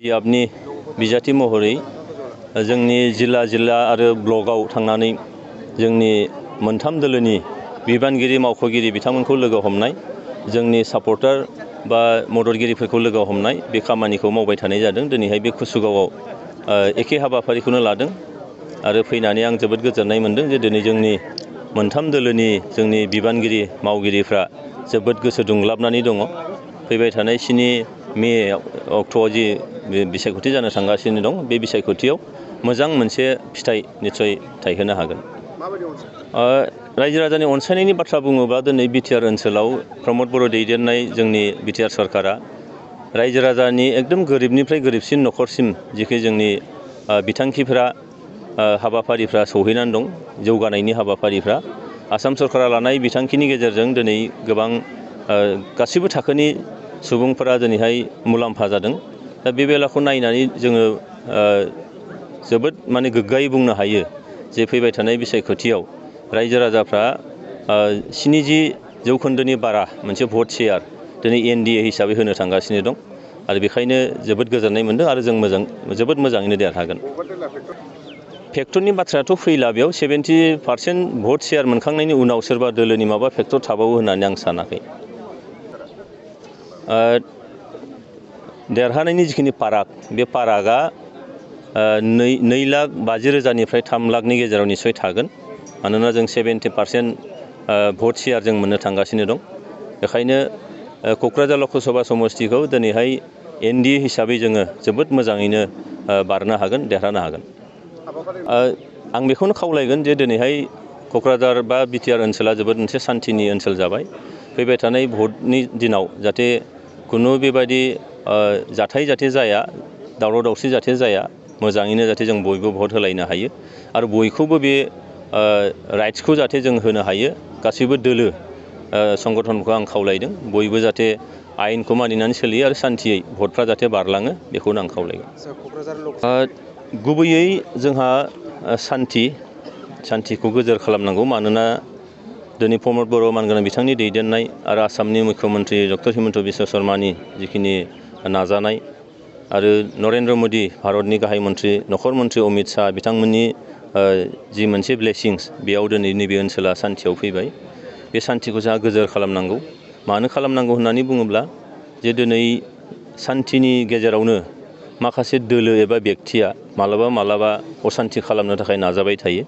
बिजाबनि बिजाथि महरै जोंनि जिल्ला आरो ब्लकआव थांनानै जोंनि मोनथाम दोलोनि बिबानगिरि मावख'गिरि बिथांमोनखौ लोगो हमनाय, जोंनि सापर्टार बा मददगिरिफोरखौ लोगो हमनाय बे खामानिखौ मावबाय थानाय जादों। दिनैहाय बे कुसुगावआव एखे हाबाफारिखौनो लादों आरो फैनानै आं जोबोद गोजोननाय मोनदों जे दिनै जोंनि मोनथाम दोलोनि जोंनि बिबानगिरि मावगिरिफ्रा जोबोद गोसो दुंलाबनानै दङ। फैबाय थानाय 7 मे अक्ट'आव जि बिसायख'थि जानो थांगासिनो दं, बे बिसायख'थियाव मोजां मोनसे फिथाइ निस्सय थायहोनो हागोन। रायजो राजानि अनसायनायनि बाथ्रा बुङोब्ला दिनै बिटिआर ओनसोलाव प्रमद बर' दैदेननाय जोंनि बिटिआर सरकारा रायजो राजानि एकदम गोरिबनिफ्राय गोरिबसिन न'खरसिम जिखि जोंनि बिथांखिफोरा हाबाफारिफ्रा सौहैनानै दं, जौगानायनि हाबाफारिफ्रा आसाम सरकारा लानाय बिथांखिनि गेजेरजों दिनै गोबां गासिबो थाखोनि सुबुंफोरा दिनैहाय मुलाम्फा जादों। दा बे बेलाखौ नायनानै जोङो जोबोद गोग्गायै बुंनो हायो जे फैबाय थानाय बिसायख'थियाव रायजो राजाफ्रा 70% बारा मोनसे भट शेयार दिनै एनडिए हिसाबै होनो थांगासिनो दं आरो बेखायनो जोबोद गोजोननाय मोनदों आरो जों जोबोद मोजाङैनो देरहागोन। फेक्टरनि बाथ्रायाथ' फैला, बेयाव 70% भट शेयार मोनखांनायनि उनाव सोरबा दोलोनि माबा फेक्टर थाबावो होननानै आं सानाखै। देरहानायनि जिखिनि फाराग, बे फारागा 2,50,000निफ्राय 3 लाखनि गेजेराव निस्सय थागोन। मानोना जों 70% भट शेयार जों मोननो थांगासिनो दं। बेखायनो क'क्राझार लकसभा समस्तिखौ दिनैहाय एनडिए हिसाबै जोङो जोबोद मोजाङैनो बारनो हागोन, देरहानो हागोन। आं बेखौनो खावलायगोन जे दिनैहाय क'क्राझार बा बिटिआर ओनसोला जोबोद मोनसे सान्थिनि ओनसोल जाबाय। फैबाय थानाय भटनि दिनाव जाहाथे खुनु बेबायदि जाथाय जाया, दावराव दावसि जाथाय जाया, मोजाङैनो जाहाथे जों बयबो भट होलायनो हायो आरो बयखौबो बे राइट्सखौ जाहाथे जों होनो हायो। गासैबो दोलो संगठनखौ आं खावलायदों बयबो जाहाथे आयेनखौ मानिनानै सोलियो आरो सान्थियै भटफ्रा जाहाथे बारलाङो, बेखौनो आं खावलायगोन। गुबैयै जोंहा सान्थिखौ गोजोर खालामनांगौ। मानोना दिनै प्रमद बर' मानगोनां बिथांनि दैदेननाय आरो आसामनि मुख्यमन्त्रि डक्टर हिमन्त बिश्व शर्मानि जिखिनि नाजानाय आरो नरेन्द्र मदि भारतनि गाहाय मन्त्रि, नखर मन्त्रि अमित शाह बिथांमोननि जि मोनसे ब्लेसिंस, बेयाव दिनै नैबे ओनसोला सान्थियाव फैबाय। बे सान्थिखौ जोंहा गोजोर खालामनांगौ। मानो खालामनांगौ होननानै बुङोब्ला जे दिनै सान्थिनि गेजेरावनो माखासे दोलो एबा बेक्तिया मालाबा असान्थि खालामनो थाखाय नाजाबाय थायो।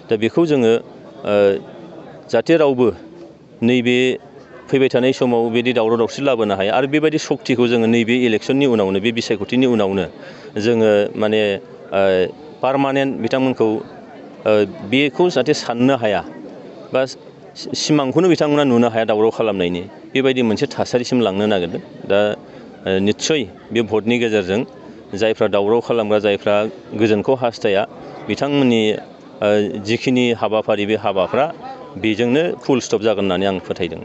दा बेखौ जोङो जाहाथे रावबो नैबे फैबाय थानाय समाव बिदि दावराव दावसि लाबोनो हाया आरो बेबायदि सक्तिखौ जोङो नैबे इलेक्सननि उनावनो, बे बिसायख'थिनि उनावनो जोङो पारमानेन्ट बिथांमोनखौ बेखौ जाहाथे साननो हाया बा सिमांखौनो बिथांमोना नुनो हाया दावराव खालामनायनि, बेबायदि मोनसे थासारिसिम लांनो नागिरदों। दा निस्सय बे भटनि गेजेरजों जायफ्रा दावराव खालामग्रा, जायफ्रा गोजोनखौ हास्थाया, बिथांमोननि जिखिनि हाबाफारि, बे हाबाफ्रा बेजोंनो फुल स्टप जागोन होननानै आं फोथायदों।